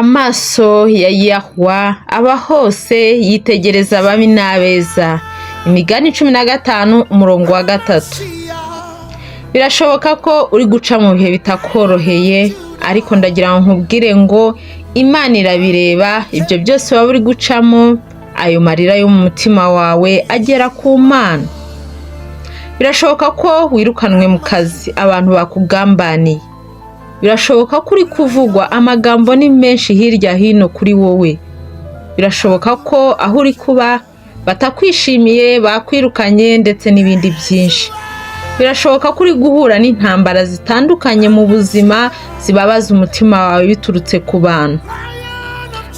Amaso ya Yahwa aba hose, yitegereza ababi n'abeza. Imigani 15 umurongo wa 3. Birashoboka ko uri guca mu bihe bitakoroheye, ariko ndagira ngo nkubwire ngo Imana irabireba ibyo byose waba uri gucamo. Ayo marira yo mu mutima wawe agera ku Mana. Birashoboka ko wirukanwe mu kazi, abantu bakugambaniye. Birashoboka ko uri kuvugwa amagambo ni menshi hirya hino kuri wowe. Birashoboka ko aho uri kuba batakwishimiye, bakwirukanye, ndetse n'ibindi byinshi. Birashoboka ko uri guhura n'intambara zitandukanye mu buzima zibabaza umutima wawe biturutse ku bantu,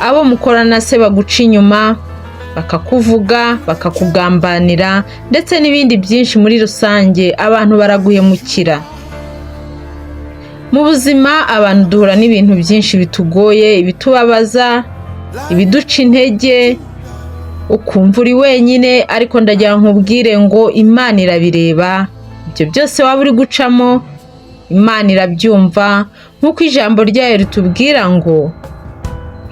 abo mukorana se baguca inyuma, bakakuvuga, bakakugambanira, ndetse n'ibindi byinshi. Muri rusange abantu baraguhemukira. Mu buzima abantu duhura n'ibintu byinshi bitugoye, ibitubabaza, ibiduca intege, ukumva uri wenyine. Ariko ndagira ngo nkubwire ngo Imana irabireba ibyo byose waba uri gucamo. Imana irabyumva, nk'uko ijambo ryayo ritubwira ngo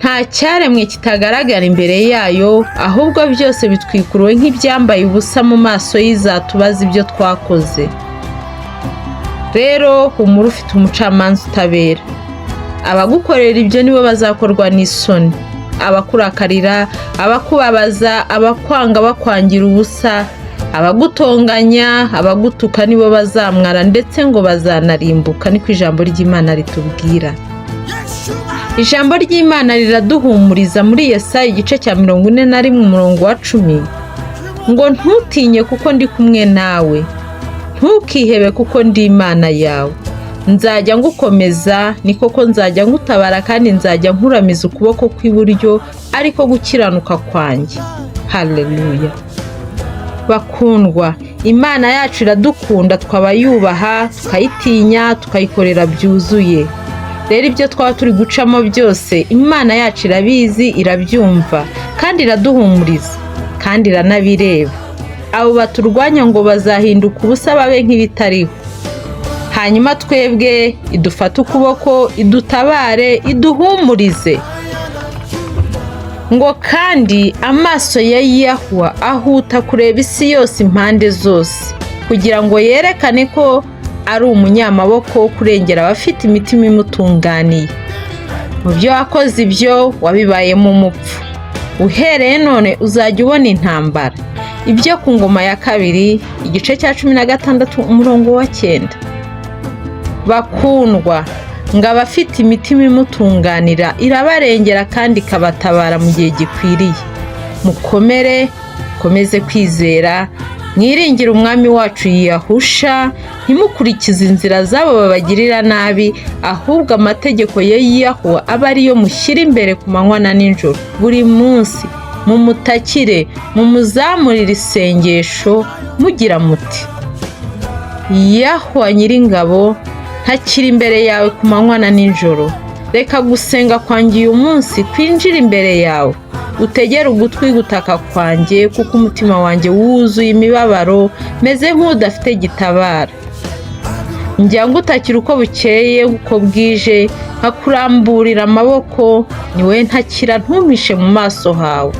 nta cyaremwe kitagaragara imbere yayo, ahubwo byose bitwikuruwe nk'ibyambaye ubusa mu maso y'izatubaza ibyo twakoze. Rero humura, ufite umucamanza utabera. Abagukorera ibyo nibo bazakorwa n'isoni, abakurakarira, abakubabaza, abakwanga bakwangira ubusa, abagutonganya, abagutuka, nibo bazamwara, ndetse ngo bazanarimbuka. Niko ijambo ry'Imana ritubwira. Ijambo ry'Imana riraduhumuriza muri Yesaya igice cya 41 umurongo wa 10 ngo: "Ntutinye kuko ndi kumwe nawe, ntukihebe kuko ndi Imana yawe. Nzajya ngukomeza, ni koko nzajya ngutabara, kandi nzajya nkuramiza ukuboko kw'iburyo ariko gukiranuka kwanjye." Haleluya! Bakundwa, Imana yacu iradukunda twabayubaha, tukayitinya, tukayikorera byuzuye. Rero ibyo twaba turi gucamo byose, Imana yacu irabizi, irabyumva, kandi iraduhumuriza, kandi iranabireba. Abo baturwanya ngo bazahinduka ubusa, babe nk'ibitariho. Hanyuma twebwe idufate ukuboko, idutabare, iduhumurize. Ngo kandi amaso ya Yahuwa ahuta kureba isi yose impande zose, kugira ngo yerekane ko ari umunyamaboko wo kurengera abafite imitima imutunganiye. Mu byo wakoze, ibyo wabibayemo umupfu. Uhereye none uzajya ubona intambara. Ibyo ku Ngoma ya Kabiri igice cya 16 umurongo wa 9. Bakundwa, ngo abafite imitima imutunganira irabarengera kandi ikabatabara mu gihe gikwiriye. Mukomere, mukomeze kwizera, mwiringire Umwami wacu Yahusha. Ntimukurikize inzira z'abo babagirira nabi, ahubwo amategeko ye Yahuwa abe ariyo mushyira imbere ku manywa na nijoro. Buri munsi mumutakire, mumuzamurire isengesho mugira muti: "Yahuwa Nyiringabo, ntakiri imbere yawe ku manywa na nijoro. Reka gusenga kwanjye uyu munsi kwinjire imbere yawe, utegere ugutwi gutaka kwanjye, kuko umutima wanjye wuzuye imibabaro, meze nk'udafite gitabara. Njya ngutakira uko bukeye, uko bwije nkakuramburira amaboko. Ni wowe ntakira, ntumpishe mu maso hawe,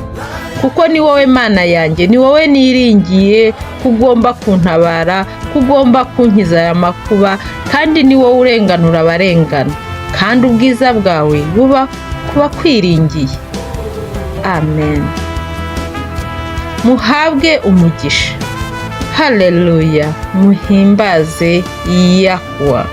kuko ni wowe Mana yanjye, ni wowe niringiye ko ugomba kuntabara, ko ugomba kunkiza aya makuba, kandi ni wowe urenganura abarengana, kandi ubwiza bwawe buba ku bakwiringiye." Amen. Muhabwe umugisha. Haleluya! Muhimbaze Yahuwa.